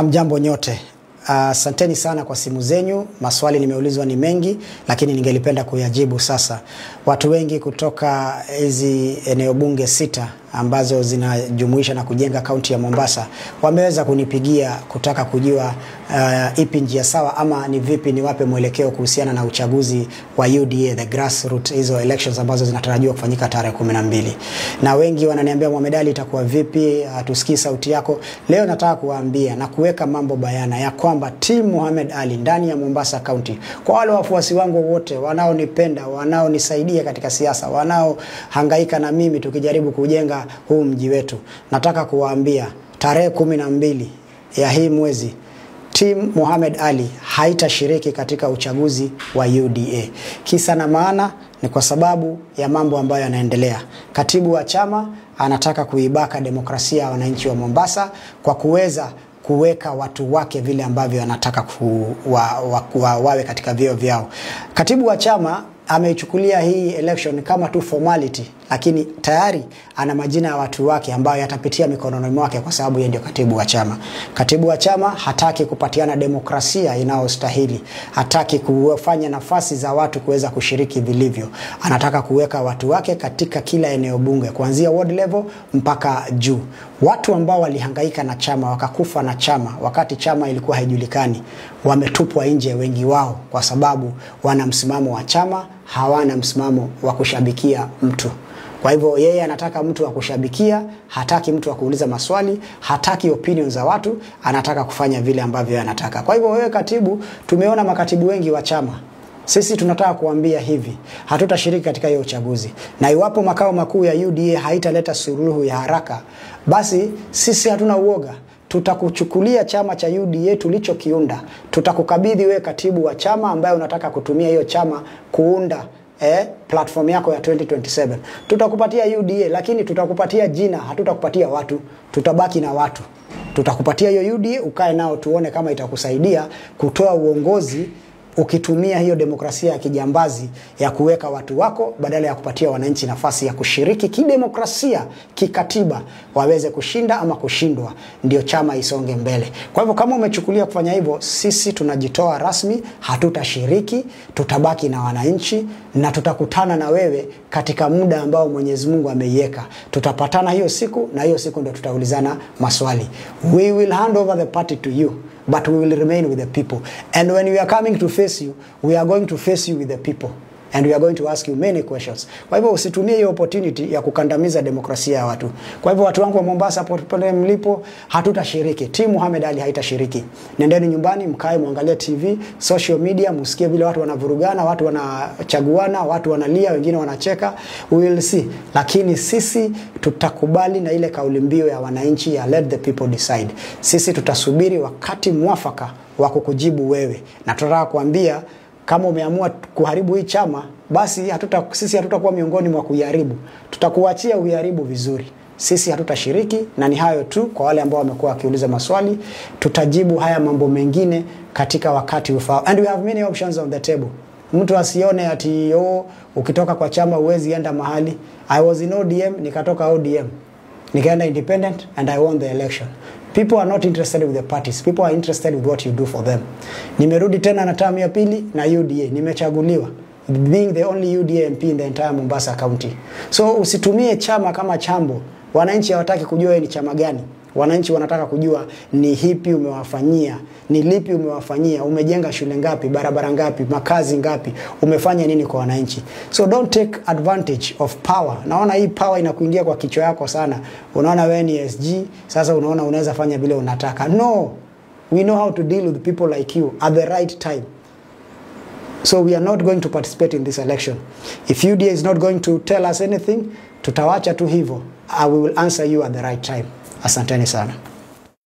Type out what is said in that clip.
Hamjambo nyote. Asanteni sana kwa simu zenyu. Maswali nimeulizwa ni mengi, lakini ningelipenda kuyajibu sasa. Watu wengi kutoka hizi eneo bunge 6 ambazo zinajumuisha na kujenga kaunti ya Mombasa wameweza kunipigia kutaka kujua ipi njia sawa ama ni vipi niwape mwelekeo kuhusiana na uchaguzi wa UDA, the grassroots, hizo elections ambazo zinatarajiwa kufanyika tarehe 12. Na wengi wananiambia, Mohamed Ali, itakuwa vipi? Hatusikii sauti yako. Leo nataka kuwaambia na kuweka mambo bayana ya kwamba Team Mohamed Ali ndani ya Mombasa County, kwa wale wafuasi wangu wote wanaonipenda, wanaonisaidia katika siasa, wanaohangaika na mimi tukijaribu kujenga huu mji wetu, nataka kuwaambia tarehe 12 ya hii mwezi Team Mohamed Ali haitashiriki katika uchaguzi wa UDA. Kisa na maana ni kwa sababu ya mambo ambayo yanaendelea. Katibu wa chama anataka kuibaka demokrasia ya wananchi wa Mombasa kwa kuweza kuweka watu wake vile ambavyo anataka wawe katika vyeo vyao. Katibu wa chama ameichukulia hii election kama tu formality, lakini tayari ana majina ya watu wake ambayo yatapitia mikononi mwake kwa sababu yeye ndio katibu wa chama. Katibu wa chama hataki kupatiana demokrasia inayostahili, hataki kufanya nafasi za watu kuweza kushiriki vilivyo. Anataka kuweka watu wake katika kila eneo bunge kuanzia ward level mpaka juu. Watu ambao walihangaika na chama wakakufa na chama wakati chama ilikuwa haijulikani wametupwa nje wengi wao kwa sababu wana msimamo wa chama, hawana msimamo wa kushabikia mtu. Kwa hivyo yeye anataka mtu wa kushabikia, hataki mtu wa kuuliza maswali, hataki opinion za watu, anataka kufanya vile ambavyo anataka. Kwa hivyo wewe katibu, tumeona makatibu wengi wa chama. Sisi tunataka kuambia hivi, hatutashiriki katika hiyo uchaguzi. Na iwapo makao makuu ya UDA haitaleta suluhu ya haraka, basi sisi hatuna uoga. Tutakuchukulia chama cha UDA tulichokiunda. Tutakukabidhi wewe katibu wa chama ambaye unataka kutumia hiyo chama kuunda platform yako ya 2027. Tutakupatia UDA, lakini tutakupatia jina, hatutakupatia watu. Tutabaki na watu. Tutakupatia hiyo UDA ukae nao tuone kama itakusaidia kutoa uongozi ukitumia hiyo demokrasia ya kijambazi ya kuweka watu wako badala ya kupatia wananchi nafasi ya kushiriki kidemokrasia, kikatiba, waweze kushinda ama kushindwa, ndio chama isonge mbele. Kwa hivyo kama umechukulia kufanya hivyo, sisi tunajitoa rasmi, hatutashiriki, tutabaki na wananchi na tutakutana na wewe katika muda ambao Mwenyezi Mungu ameiweka. Tutapatana hiyo siku na hiyo siku ndio tutaulizana maswali. We will hand over the party to you, but we will remain with the people. And when we are coming to face you, we are going to face you with the people. And we are going to ask you many questions. Kwa hivyo usitumie hiyo opportunity ya kukandamiza demokrasia ya watu. Kwa hivyo watu wangu wa Mombasa, popote mlipo, hatutashiriki. Team Mohamed Ali haitashiriki. Nendeni nyumbani, mkae muangalie TV, social media, msikie vile watu wanavurugana, watu wanachaguana, watu wanalia, wengine wanacheka. We will see. Lakini sisi tutakubali na ile kauli mbiu ya wananchi ya let the people decide. Sisi tutasubiri wakati mwafaka wa kukujibu wewe. Na tunataka kuambia kama umeamua kuharibu hii chama, basi sisi hatutakuwa miongoni mwa kuiharibu. Tutakuachia uiharibu vizuri. Sisi hatutashiriki, na ni hayo tu kwa wale ambao wamekuwa wakiuliza maswali. Tutajibu haya mambo mengine katika wakati ufao. And we have many options on the table. Mtu asione ati oh, ukitoka kwa chama huwezi enda mahali. I was in ODM, nikatoka ODM. Nikaenda independent and I won the election. People are not interested with the parties. People are interested with what you do for them. Nimerudi tena na term ya pili na UDA. Nimechaguliwa. Being the only UDA MP in the entire Mombasa County. So usitumie chama kama chambo. Wananchi hawataki kujua wewe ni chama gani. Wananchi wanataka kujua ni hipi umewafanyia, ni lipi umewafanyia, umejenga shule ngapi, barabara ngapi, makazi ngapi, umefanya nini kwa wananchi. So don't take advantage of power. Naona hii power inakuingia kwa kichwa yako sana. Unaona wewe ni SG, sasa unaona unaweza fanya vile unataka. No, we know how to deal with people like you at the right time. So we are not going to participate in this election. If UDA is not going to tell us anything, tutawacha tu hivyo. We will answer you at the right time. Asanteni sana.